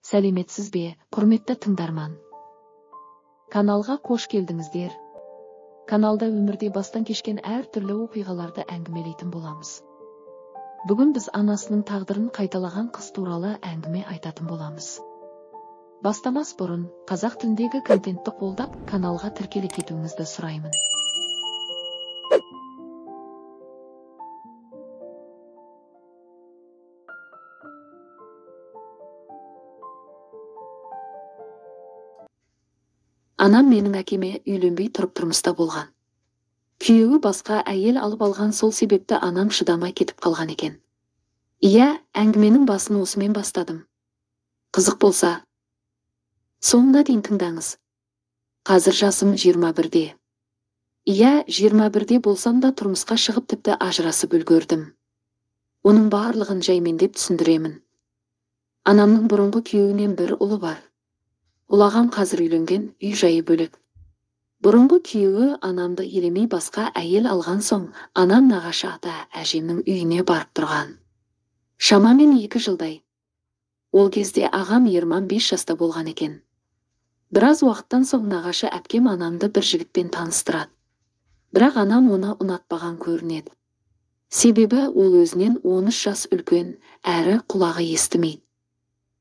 Сәлеметсіз бе, құрметті тыңдарман. Каналға қош келдіңіздер. Каналда өмірде бастан кешкен әртүрлі оқиғаларды әңгімелейтін боламыз. Бүгін біз анасының тағдырын қайталаған қыз туралы әңгіме айтатын боламыз. Бастамас бұрын, қазақ тіліндегі контентті қолдап, каналға тіркеле кетуіңізді сұраймын. Анам менің әкеме үйленбей тұрып тұрмыста болған. Күйеуі басқа әйел алып алған, сол себепті анам шыдамай кетіп қалған екен. Иә, әңгіменің басын осымен бастадым. Қызық болса, соңына дейін тыңдаңыз. Қазір жасым 21-де. Иә, 21-де болсам да тұрмысқа шығып тіпті ажырасып үлгердім. Оның барлығын жаймендеп түсіндіремін. Анамның бұрынғы күйеуінен бір ұлы бар. Ол ағам қазір үйленген, үй жайы бөлек. Бұрынғы күйеуі анамды елемей басқа әйел алған соң, анам нағашы ата әжемнің үйіне барып тұрған. Шамамен 2 жылдай. Ол кезде ағам Ерман 5 жаста болған екен. Біраз уақыттан соң нағашы әпкем анамды бір жігітпен таныстырады. Бірақ анам оны ұнатпаған көрінеді. Себебі ол өзінен 13 жас үлкен, әрі құлағы естімейді.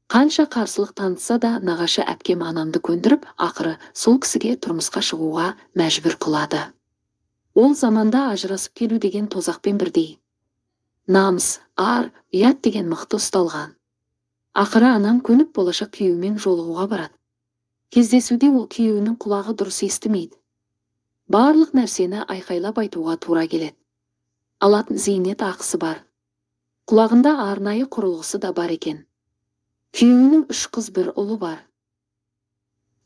Қанша қарсылық танытса да нағашы әпкем анамды көндіріп, ақыры сол кісіге тұрмысқа шығуға мәжбүр қылады. Ол заманда ажырасып келу деген тозақпен бірдей. Намыс, ар, ұят деген мықты ұсталған. Ақыры анам көніп болашақ күйеуімен жолығуға барады. Кездесуде ол күйеуінің құлағы дұрыс естімейді. Барлық нәрсені айқайлап айтуға тура келеді. Алатын зейнет ақысы бар. Құлағында арнайы құрылғысы да бар екен. Күйеуінің 3 қыз бір ұлы бар.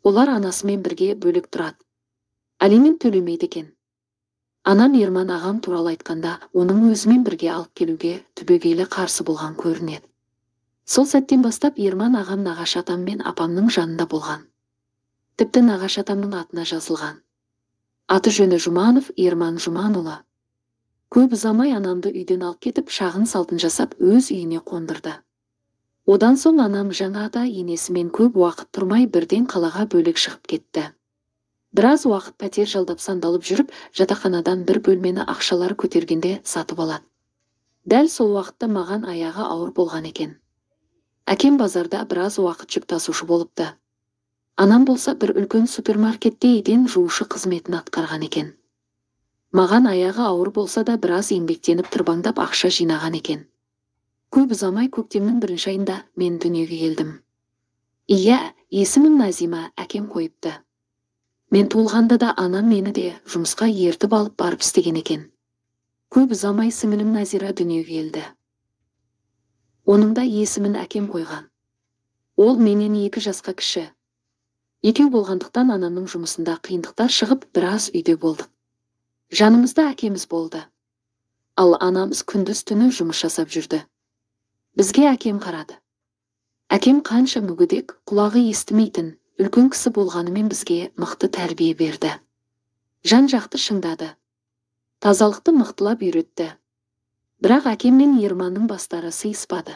Олар анасымен бірге бөлек тұрады. Алимент төлемейді екен. Анам Ерман ағам туралы айтқанда, оның өзімен бірге алып келуге түбегейлі қарсы болған көрінеді. Сол сәттен бастап Ерман ағам нағашы атам мен апамның жанында болған. Тіпті нағашы атамның атына жазылған. Аты жөні Жұманов Ерман Жұманұлы. Көп ұзамай анамды үйден алып кетіп, шағын салтын жасап өз үйіне қондырды. Одан соң анам жаңа ата енесімен көп уақыт тұрмай бірден қалаға бөлек шығып кетті. Біраз уақыт пәтер жалдап сандалып жүріп, жатақханадан бір бөлмені ақшалары көтергенде сатып алады. Дәл сол уақытта маған аяғы ауыр болған екен. Әкем базарда біраз уақыт жүк тасушы болыпты. Анам болса бір үлкен супермаркетте еден жуушы қызметін атқарған екен. Маған аяғы ауыр болса да біраз еңбектеніп тырбаңдап ақша жинаған екен. Көп ұзамай көктемнің бірінші айында мен дүниеге келдім. Иә, есімім Назима, әкем қойыпты. Мен туылғанда да анам мені де жұмысқа ертіп алып барып істеген екен. Көп ұзамай сіңілім Назира дүниеге келді. Оның да есімін әкем қойған. Ол менен 2 жасқа кіші. Екеу болғандықтан анамның жұмысында қиындықтар шығып, біраз үйде болдық. Жанымызда әкеміз болды. Ал анамыз күндіз түні жұмыс жасап жүрді. Бізге әкем қарады. Әкем қанша мүгедек, құлағы естімейтін, үлкен кісі болғанымен бізге мықты тәрбие берді. Жан-жақты шыңдады. Тазалықты мықтылап үйретті. Бірақ әкем мен Ерманның бастары сыйыспады.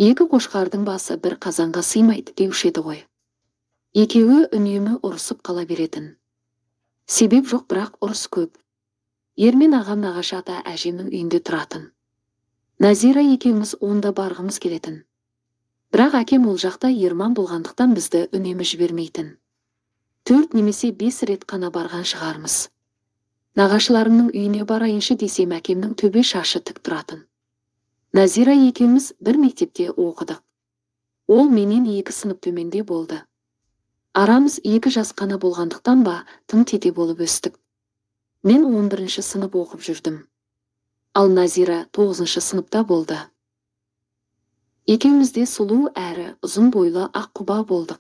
Екі қошқардың басы бір қазанға сыймайды деуші еді ғой. Екеуі үнемі ұрысып қала беретін. Себеп жоқ, бірақ ұрыс көп. Ермен ағам нағашы ата әжемнің үйінде тұратын. Назира екеуміз онда барғымыз келетін. Бірақ әкем ол жақта Ерман болғандықтан бізді үнемі жібермейтін. 4 немесе 5 рет қана барған шығармыз. Нағашыларымның үйіне барайыншы десем әкемнің төбе шашы тік тұратын. Назира екеуміз бір мектепте оқыдық. Ол менен 2 сынып төменде болды. Арамыз 2 жас қана болғандықтан ба, тым тете болып өстік. Мен 11-ші сынып оқып жүрдім. Ал Назира 9-шы сыныпта болды. Екеуміз де сұлу әрі ұзын бойлы ақ құба болдық.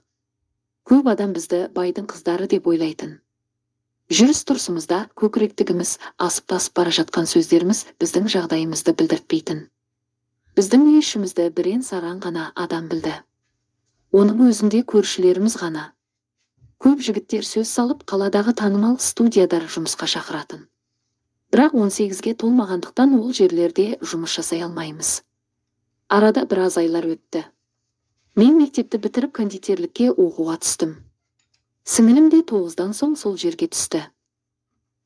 Көп адам бізді байдың қыздары деп ойлайтын. Жүріс-тұрысымызда көкіректігіміз, асып-тасып бара жатқан сөздеріміз біздің жағдайымызды білдіртпейтін. Біздің үй ішімізді бірен-саран ғана адам білді. Оның өзінде көршілеріміз ғана. Көп жігіттер сөз салып, қаладағы танымал студиядар жұмысқа шақыратын. Бірақ 18-ге толмағандықтан ол жерлерде жұмыс жасай алмаймыз. Арада біраз айлар өтті. Мен мектепті бітіріп кондитерлікке оқуға түстім. Сіңілім де 9-дан соң сол жерге түсті.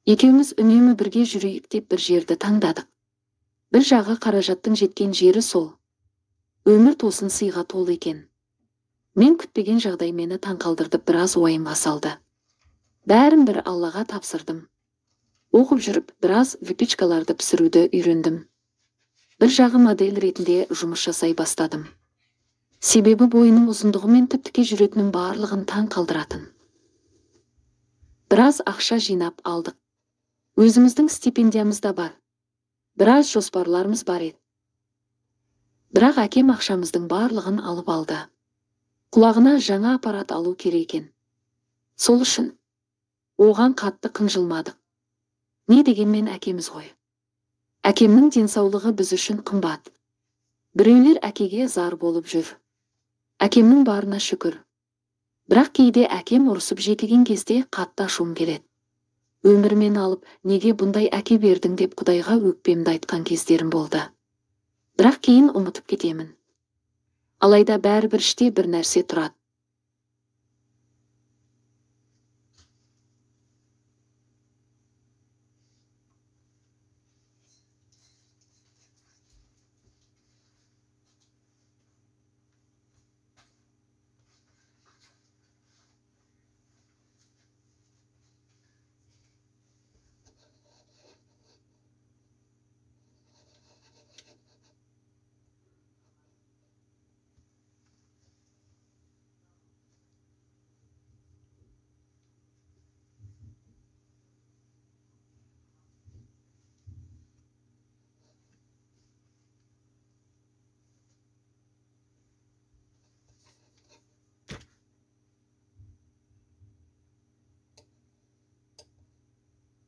Екеуміз үнемі бірге жүрейік деп бір жерді таңдадық. Бір жағы қаражаттың жеткен жері сол. Өмір тосын сыйға толы екен. Мен күтпеген жағдай мені таңқалдырып біраз уайымға салды. Бәрін бір Аллаға тапсырдым. Оқып жүріп біраз выпечкаларды пісіруді үйрендім. Бір жағы модель ретінде жұмыс жасай бастадым. Себебі бойының ұзындығы мен тіп-тіке жүретінін барлығын таң қалдыратын. Біраз ақша жинап алдық. Өзіміздің стипендиямыз да бар. Біраз жоспарларымыз бар еді. Бірақ әкем ақшамыздың барлығын алып алды. Құлағына жаңа аппарат алу керек екен. Сол үшін оған қатты қынжылмадық. Не дегенмен әкеміз ғой. Әкемнің денсаулығы біз үшін қымбат. Біреулер әкеге зар болып жүр. Әкемнің барына шүкір. Бірақ кейде әкем ұрысып жетеген кезде қатты ашуым келеді. Өмірмен алып, неге бұндай әке бердің деп Құдайға өкпемді айтқан кездерім болды. Бірақ кейін ұмытып кетемін. Алайда бәрібір іште бір нәрсе тұрады.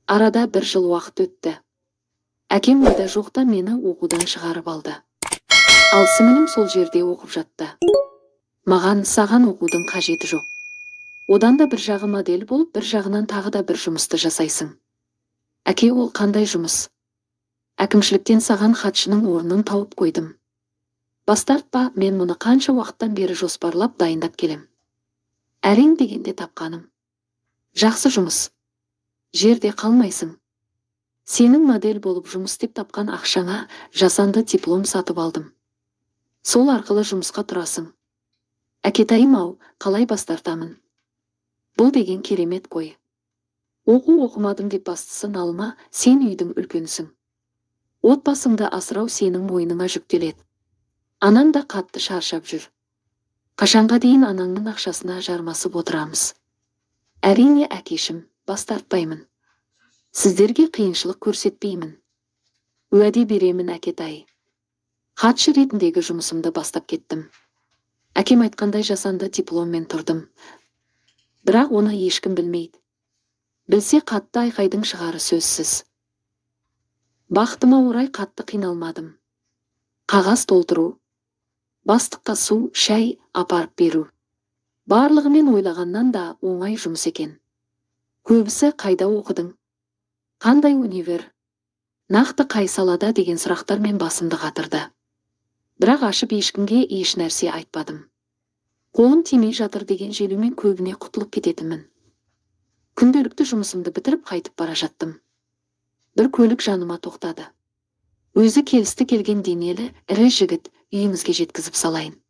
Арада бір жыл уақыт өтті. Әкем ойда жоқта мені оқудан шығарып алды. Ал сіңілім сол жерде оқып жатты. Маған саған оқудың қажеті жоқ. Одан да бір жағы модель болып, бір жағынан тағы да бір жұмысты жасайсың. Әке, ол қандай жұмыс? Әкімшіліктен саған хатшының орнын тауып қойдым. Бас тартпа, мен мұны қанша уақыттан бері жоспарлап дайындап келем. Әрең дегенде тапқаным. Жақсы жұмыс. Жерде қалмайсың. Сенің модель болып жұмыс істеп тапқан ақшаңа жасанды диплом сатып алдым. Сол арқылы жұмысқа тұрасың. Әкетайым-ау, қалай бас тартамын? Бұл деген керемет қой. Оқу оқымадым деп бастысын алма, сен үйдің үлкенісің. Отбасыңды асырау сенің мойныңа жүктеледі. Анаң да қатты шаршап жүр. Қашанға дейін анаңның ақшасына жармасып отырамыз? Әрине, әкешім, бас тартпаймын. Сіздерге қиыншылық көрсетпеймін. Уәде беремін, әкетай. Хатшы ретіндегі жұмысымды бастап кеттім. Әкем айтқандай жасанды дипломмен тұрдым. Бірақ оны ешкім білмейді. Білсе қатты айқайдың шығары сөзсіз. Бақытыма орай қатты қиналмадым. Қағаз толтыру, бастыққа су, шай апарып беру. Барлығымен ойлағаннан да оңай жұмыс екен. Көбісі қайда оқыдың? Қандай универ? Нақты қай салада деген сұрақтармен басымды қатырды. Бірақ ашып ешкімге еш нәрсе айтпадым. Қолым тимей жатыр деген желумен көбіне құтылып кететінмін. Күнделікті жұмысымды бітіріп қайтып бара жаттым. Бір көлік жаныма тоқтады. Өзі келісті келген денелі, ірі жігіт, үйіңізге жеткізіп салайын.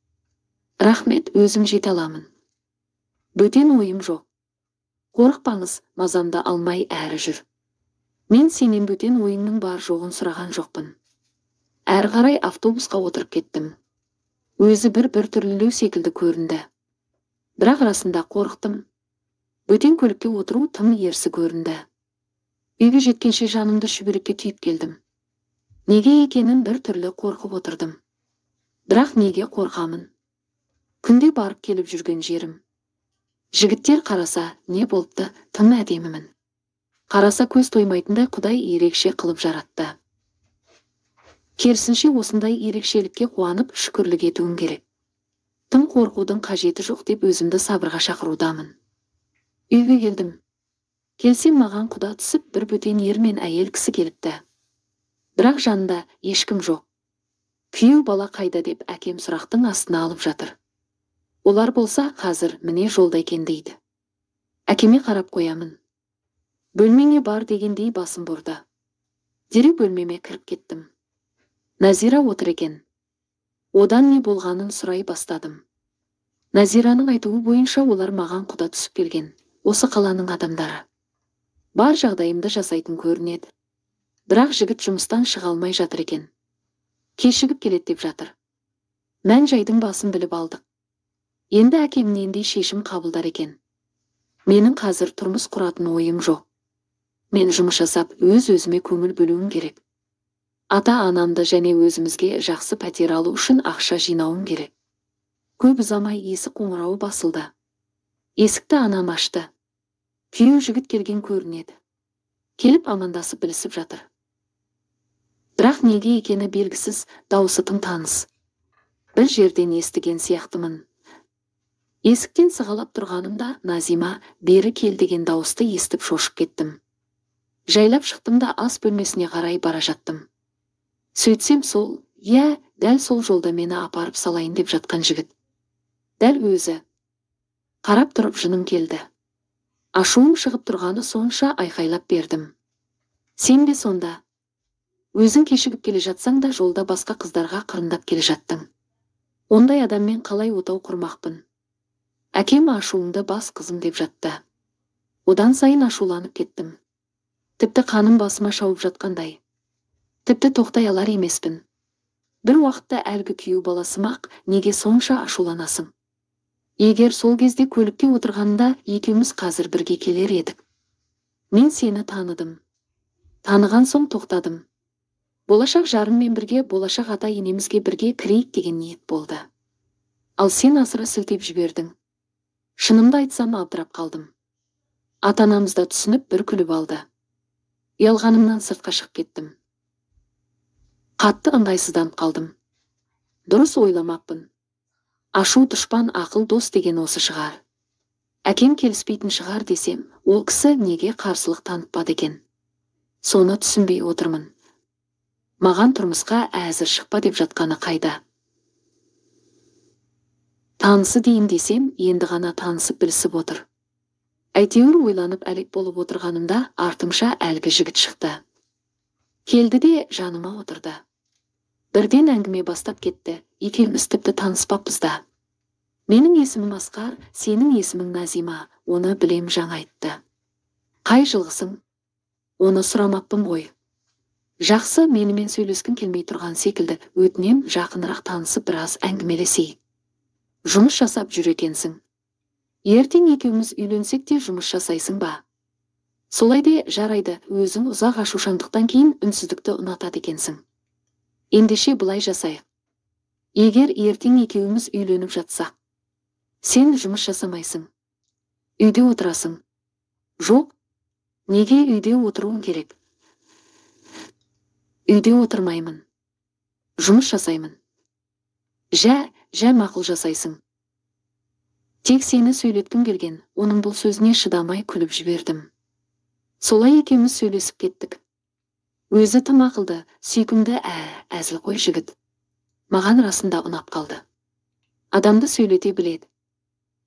Рахмет, өзім жете аламын. Бөтен ойым жоқ. Қорықпаңыз, мазамды алмай әрі жүр. Мен сенен бөтен ойыңның бар жоғын сұраған жоқпын. Әрі қарай автобусқа отырып кеттім. Өзі бір түрлілеу секілді көрінді. Бірақ расында қорықтым. Бөтен көлікке отыру тым ерсі көрінді. Үйге жеткенше жанымды шүберекке түйіп келдім. Неге екенін бір түрлі қорқып отырдым. Бірақ неге қорқамын? Күнде барып келіп жүрген жерім. Жігіттер қараса, не болыпты, тым әдемімін. Қараса көз тоймайтындай Құдай ерекше қылып жаратты. Керісінше осындай ерекшелікке қуанып шүкірлік етуім керек. Тым қорқудың қажеті жоқ деп өзімді сабырға шақырудамын. Үйге келдім. Келсем маған құда түсіп бір бөтен ер мен әйел кісі келіпті. Бірақ жанында ешкім жоқ. Күйеу бала қайда деп әкем сұрақтың астына алып жатыр. Олар болса қазір міне жолда екен дейді. Әкеме қарап қоямын. Бөлмеңе бар дегендей басым бұрды. Дереу бөлмеме кіріп кеттім. Назира отыр екен. Одан не болғанын сұрай бастадым. Назираның айтуы бойынша олар маған құда түсіп келген, осы қаланың адамдары. Бар жағдайымды жасайтын көрінеді. Бірақ жігіт жұмыстан шыға алмай жатыр екен. Кешігіп келеді деп жатыр. Мән жайдың басын біліп алдық. Енді әкем нендей шешім қабылдар екен. Менің қазір тұрмыс құратын ойым жоқ. Мен жұмыс жасап, өз-өзіме көңіл бөлуім керек. Ата-анамды және өзімізге жақсы пәтер алу үшін ақша жинауым керек. Көп ұзамай есік қоңырауы басылды. Есікті анам ашты. Күйеу жігіт келген көрінеді. Келіп амандасып білісіп жатыр. Бірақ неге екені белгісіз, дауысы тым таныс. Бір жерден естіген сияқтымын. Есіктен сығалап тұрғанымда Назима бері кел деген дауысты естіп шошып кеттім. Жайлап шықтым да ас бөлмесіне қарай бара жаттым. Сөйтсем сол, иә, дәл сол жолда мені апарып салайын деп жатқан жігіт. Дәл өзі. Қарап тұрып жыным келді. Ашуым шығып тұрғаны сонша айқайлап бердім. Сен бе сонда? Өзің кешігіп келе жатсаң да жолда басқа қыздарға қырындап келе жаттың. Ондай адаммен қалай отау құрмақпын? Әкем ашуыңды бас қызым деп жатты. Одан сайын ашуланып кеттім. Тіпті қаным басыма шауып жатқандай. Тіпті тоқтай алар емеспін. Бір уақытта әлгі күйеу баласымақ неге сонша ашуланасың? Егер сол кезде көлікте отырғанда екеуміз қазір бірге келер едік. Мен сені таныдым. Таныған соң тоқтадым. Болашақ жарыммен бірге болашақ ата-енемізге бірге кірейік деген ниет болды. Ал сен асыра сілтеп жібердің. Шынымды айтсам абдырап қалдым. Ата-анамыз да түсініп бір күліп алды. Ұялғанымнан сыртқа шығып кеттім. Қатты ыңғайсызданып қалдым. Дұрыс ойламаппын. Ашу дұшпан, ақыл дос деген осы шығар. Әкем келіспейтін шығар десем, ол кісі неге қарсылық танытпады екен? Соны түсінбей отырмын. Маған тұрмысқа әзір шықпа деп жатқаны қайда? Танысы дейін десем, енді ғана танысып білісіп отыр. Әйтеуір ойланып әлек болып отырғанымда артымша әлгі жігіт шықты. Келді де жаныма отырды. Бірден әңгіме бастап кетті, екеуміз тіпті таныспаппыз да. Менің есімім Асқар, сенің есімің Назима, оны білем жаңа айтты. Қай жылғысың? Оны сұрамаппын ғой. Жақсы, менімен сөйлескің келмей тұрған секілді, өтінем жақынырақ танысып біраз әңгімелесейік. Жұмыс жасап жүр екенсің. Ертең екеуміз үйленсек те жұмыс жасайсың ба? Солай де жарайды, өзің ұзақ ашушаңдықтан кейін үнсіздікті ұнатады екенсің. Ендеше былай жасайық. Егер ертең екеуміз үйленіп жатсақ, сен жұмыс жасамайсың. Үйде отырасың. Жоқ, неге үйде отыруым керек? Үйде отырмаймын. Жұмыс жасаймын. Жә, жә мақұл жасайсың. Тек сені сөйлеткім келген, оның бұл сөзіне шыдамай күліп жібердім. Солай екеуміз сөйлесіп кеттік. Өзі тым ақылды, сүйкімді әзілқой жігіт. Маған расында ұнап қалды. Адамды сөйлете біледі.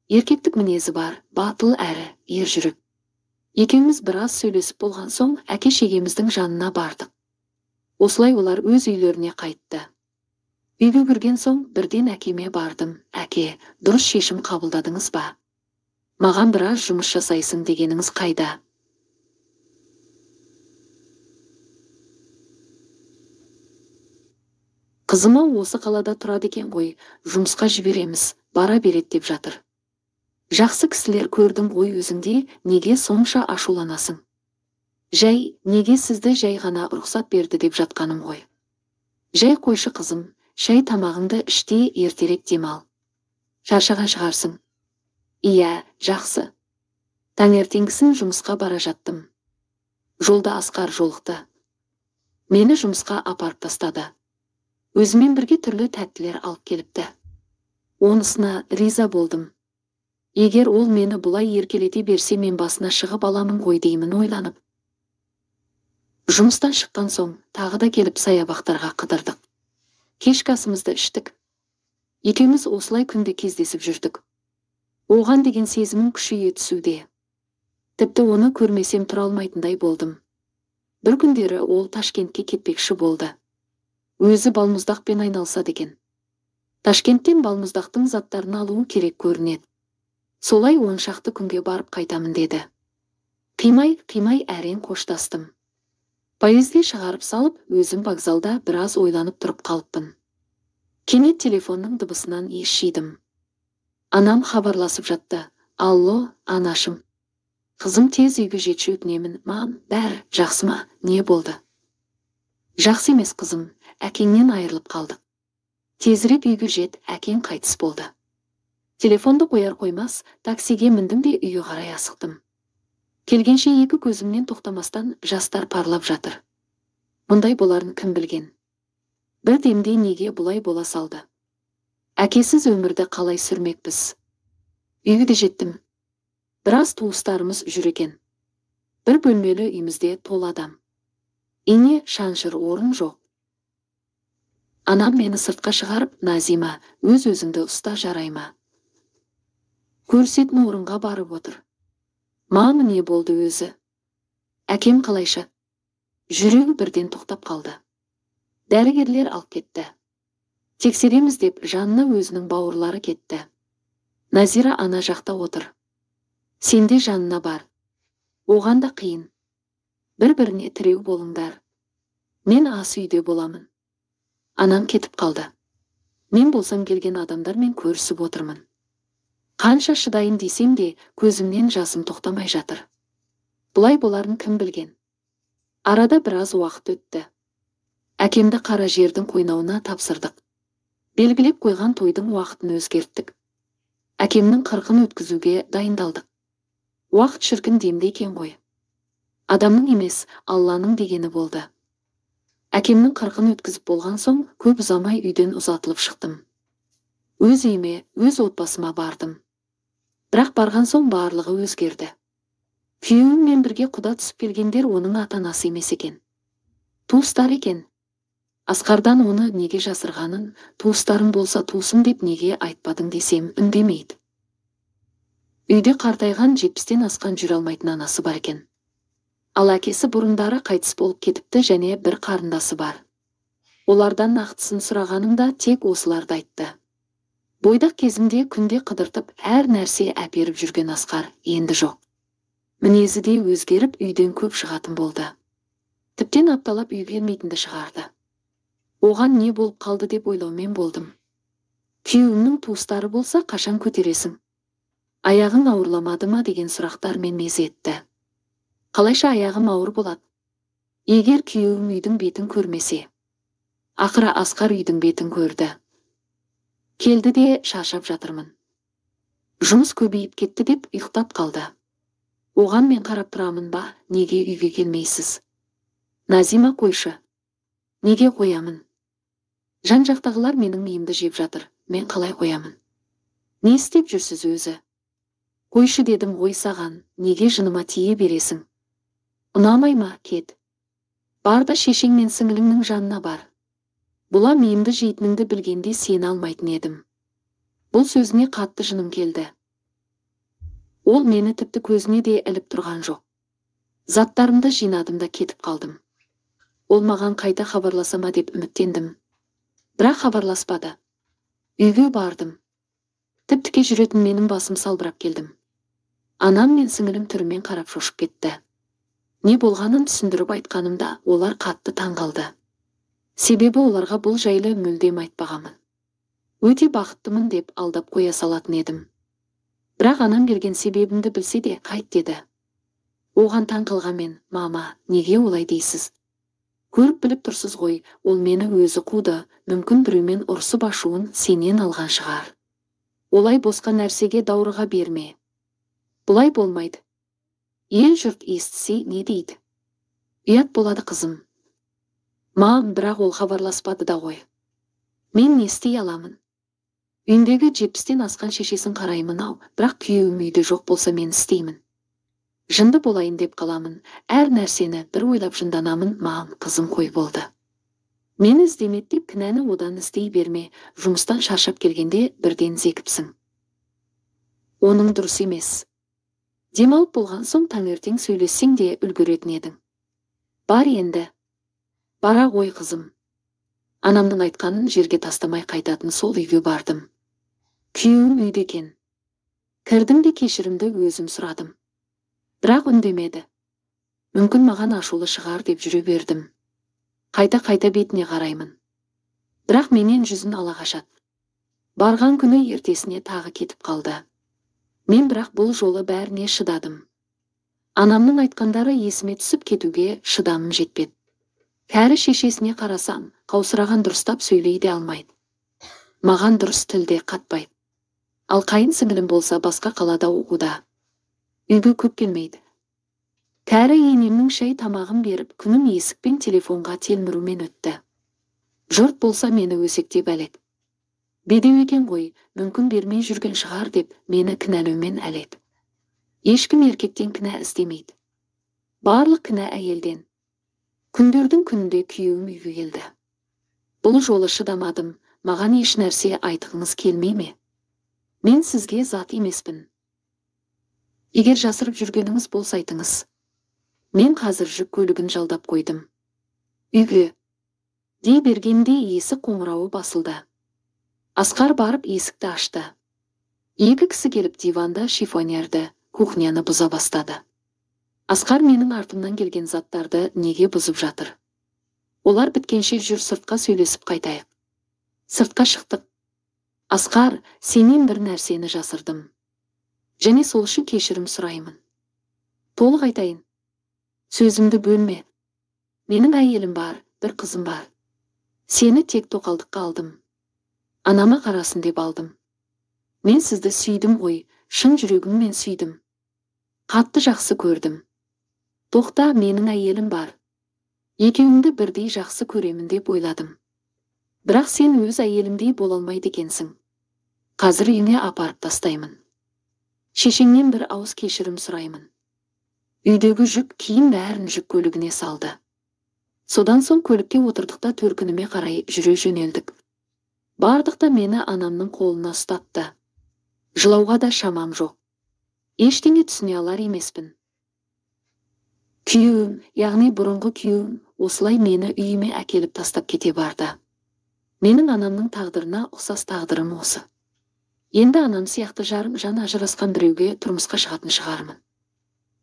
Еркектік мінезі бар, батыл әрі ер жүрек. Екеуміз біраз сөйлесіп болған соң әке шегеміздің жанына бардық. Осылай олар өз үйлеріне қайтты. Үйге кірген соң бірден әкеме бардым. Әке, дұрыс шешім қабылдадыңыз ба? Маған біраз жұмыс жасайсың дегеніңіз қайда? Қызыма осы қалада тұрады екен ғой, жұмысқа жібереміз, бара береді деп жатыр. Жақсы кісілер көрдің ғой өзіңде, неге сонша ашуланасың? Жай, неге сізді жай ғана рұқсат берді деп жатқаным ғой. Жай қойшы қызым, шай тамағыңды іште ертерек демал. Шаршаған шығарсың. Иә, жақсы. Таңертеңгісін жұмысқа бара жаттым. Жолда Асқар жолықты. Мені жұмысқа апарып тастады. Өзімен бірге түрлі тәттілер алып келіпті. Онысына риза болдым. Егер ол мені бұлай еркелете берсе, мен басына шығып аламын ғой деймін ойланып. Жұмыстан шыққан соң тағы да келіп саябақтарға қыдырдық. Кешкі асымызды іштік. Екеуміз осылай күнде кездесіп жүрдік. Оған деген сезімім күшейе түсуде. Тіпті оны көрмесем тұра алмайтындай болдым. Бір күндері ол Ташкентке кетпекші болды. Өзі балмұздақпен айналысады екен. Ташкенттен балмұздақтың заттарын алуы керек көрінеді. Солай 10 шақты күнге барып қайтамын деді. Қимай-қимай әрең қоштастым. Поезге шығарып салып, өзім вокзалда біраз ойланып тұрып қалыппын. Кенет телефонның дыбысынан ес жидым. Анам хабарласып жатты. Алло, анашым. Қызым, тез үйге жетші, өтінемін. Мам, бәрі жақсы ма? Не болды? Жақсы емес, қызым, әкеңнен айырылып қалдық. Тезірек үйге жет, әкең қайтыс болды. Телефонды қояр қоймас, таксиге міндім де үйге қарай асықтым. Келгенше екі көзімнен тоқтамастан жастар парлап жатыр. Мұндай боларын кім білген? Бір демде неге бұлай бола салды? Әкесіз өмірді қалай сүрмекпіз? Үйге де жеттім. Біраз туыстарымыз жүр екен. Бір бөлмелі үйімізде тола адам. Ине шаншыр орын жоқ. Анам мені сыртқа шығарып, Назима, өз-өзіңді ұста, жарай ма? Көрісетін орынға барып отыр. Мам, не болды өзі? Әкем қалайша? Жүрегі бірден тоқтап қалды. Дәрігерлер алып кетті. Тексереміз деп жанына өзінің бауырлары кетті. Назира ана жақта отыр. Сен де жанына бар. Оған да қиын. Бір-біріне тіреу болыңдар. Мен ас үйде боламын. Анам кетіп қалды. Мен болсам келген адамдармен көрісіп отырмын. Қанша шыдайын десем де, көзімнен жасым тоқтамай жатыр. Бұлай боларын кім білген? Арада біраз уақыт өтті. Әкемді қара жердің қойнауына тапсырдық. Белгілеп қойған тойдың уақытын өзгерттік. Әкемнің қырқын өткізуге дайындалдық. Уақыт шіркін демді екен ғой. Адамның емес, Алланың дегені болды. Әкемнің қырқын өткізіп болған соң, көп ұзамай үйден ұзатылып шықтым. Өз үйіме, өз отбасыма бардым. Бірақ барған соң барлығы өзгерді. Күйеуіммен бірге құда түсіп келгендер оның ата-анасы емес екен. Туыстар екен. Асқардан оны неге жасырғанын, туыстарым болса туысым деп неге айтпадың десем, үндемейді. Үйде қартайған 70-тен асқан жүре алмайтын анасы бар екен. Ал әкесі бұрындары қайтыс болып кетіпті және бір қарындасы бар. Олардан нақтысын сұрағанымда тек осыларды айтты. Бойдақ кезімде күнде қыдыртып, әр нәрсе әперіп жүрген Асқар енді жоқ. Мінезі де өзгеріп, үйден көп шығатын болды. Тіптен апталап үйге келмейтінді шығарды. Оған не болып қалды деп ойлаумен болдым. Күйеуімнің туыстары болса, қашан көтересің? Аяғың ауырламады ма деген сұрақтармен мезі етті. Қалайша аяғым ауыр болады? Егер күйеуім үйдің бетін көрмесе. Ақыры Асқар үйдің бетін көрді. Келді де, шаршап жатырмын. Жұмыс көбейіп кетті деп ұйықтап қалды. Оған мен қарап тұрамын ба, неге үйге келмейсіз? Назима, қойшы. Неге қоямын? Жан жақтағылар менің миымды жеп жатыр. Мен қалай қоямын? Не істеп жүрсіз өзі? Қойшы дедім ғой саған, неге жыныма тие бересің? Ұнамай ма, кет. Бар да шешең мен сіңіліңнің жанына бар. Бұла миымды жейтініңді білгенде сені алмайтын едім. Бұл сөзіне қатты жыным келді. Ол мені тіпті көзіне де іліп тұрған жоқ. Заттарымды жинадым да кетіп қалдым. Ол маған қайта хабарласа ма деп үміттендім. Бірақ хабарласпады. Үйге бардым. Тіп-тіке жүретін менің басым салбырап келдім. Анам мен сіңілім түрімен қарап шошып кетті. Не болғанын түсіндіріп айтқанымда олар қатты таңғалды. Себебі оларға бұл жайлы мүлдем айтпағанмын. Өте бақыттымын деп алдап қоя салатын едім. Бірақ анам келген себебімді білсе де, қайт деді. Оған таң қалған мен, мама, неге олай дейсіз? Көріп біліп тұрсыз ғой, ол мені өзі қуды, мүмкін біреумен ұрысып ашуын сенен алған шығар. Олай босқа нәрсеге даурыға берме. Бұлай болмайды. Ел жұрт естісе не дейді? Ұят болады, қызым. Мам, бірақ ол хабарласпады да ғой. Мен не істей аламын? Үйіндегі 70-тен асқан шешесін қараймын ау, бірақ күйеуім үйде жоқ болса мен істеймін. Жынды болайын деп қаламын, әр нәрсені бір ойлап жынданамын, мам, қызым, қой болды. Мені іздемеді деп кінәні одан іздей берме, жұмыстан шаршап келгенде бірден зекіпсің. Оның дұрыс емес. Демалып болған соң таңертең сөйлессең де үлгеретін едің. Бар енді. Бара ғой, қызым. Анамның айтқанын жерге тастамай қайтатын сол үйге бардым. Күйеуім үйде екен. Кірдім де кешірімді өзім сұрадым. Бірақ үндемеді. Мүмкін маған ашулы шығар деп жүре бердім. Қайта-қайта бетіне қараймын. Бірақ менен жүзін ала қашады. Барған күні ертесіне тағы кетіп қалды. Мен бірақ бұл жолы бәріне шыдадым. Анамның айтқандары есіме түсіп кетуге шыдамым жетпеді. Кәрі шешесіне қарасам, қаусыраған дұрыстап сөйлей де алмайды. Маған дұрыс тілде қатпайды. Ал қайын сіңілім болса басқа қалада оқуда. Үйге көп келмейді. Кәрі енемнің шай тамағын беріп, күнім есік пен телефонға телмірумен өтті. Жұрт болса мені өсектеп әлек. Бедеу екен ғой, мүмкін бермей жүрген шығар деп мені кінәлаумен әлек. Ешкім еркектен кінә іздемейді. Барлық кінә әйелден. Күндердің күнінде күйеуім үйге келді. Бұл жолы шыдамадым, маған еш нәрсе айтқыңыз келмей ме? Мен сізге зат емеспін. Егер жасырып жүргеніңіз болса айтыңыз. Мен қазір жүк көлігін жалдап қойдым. Үйге. Дей бергенде есік қоңырауы басылды. Асқар барып есікті ашты. Екі кісі келіп диванда шифонерді, кухняны бұза бастады. Асқар менің артымнан келген заттарды неге бұзып жатыр? Олар біткенше жүр сыртқа сөйлесіп қайтайық. Сыртқа шықтық. Асқар, сенен бір нәрсені жасырдым. Және сол үшін кешірім сұраймын. Толық айтайын. Сөзімді бөлме. Менің әйелім бар, бір қызым бар. Сені тек тоқалдыққа алдым. Анама қарасын деп алдым. Мен сізді сүйдім ғой, шын жүрегіммен сүйдім. Қатты жақсы көрдім. Тоқта, менің әйелім бар. Екеуіңді бірдей жақсы көремін деп ойладым. Бірақ сен өз әйелімдей бола алмайды екенсің. Қазір үйіңе апарып тастаймын. Шешеңнен бір ауыз кешірім сұраймын. Үйдегі жүк киім бәрін жүк көлігіне салды. Содан соң көлікке отырдық та төркініме қарай жүре жөнелдік. Бардық та мені анамның қолына ұстатты. Жылауға да шамам жоқ. Ештеңе түсіне алар емеспін. Күйеуім, яғни бұрынғы күйеуім, осылай мені үйіме әкеліп тастап кете барды. Менің анамның тағдырына ұқсас тағдырым осы. Енді анам сияқты жарым жан ажырасқан біреуге тұрмысқа шығатын шығармын.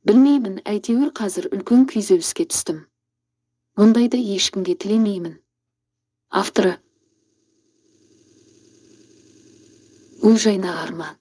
Білмеймін, әйтеуір қазір үлкен күйзеліске түстім. Мұндайды ешкімге тілемеймін. Авторы Гүлжайна Арман.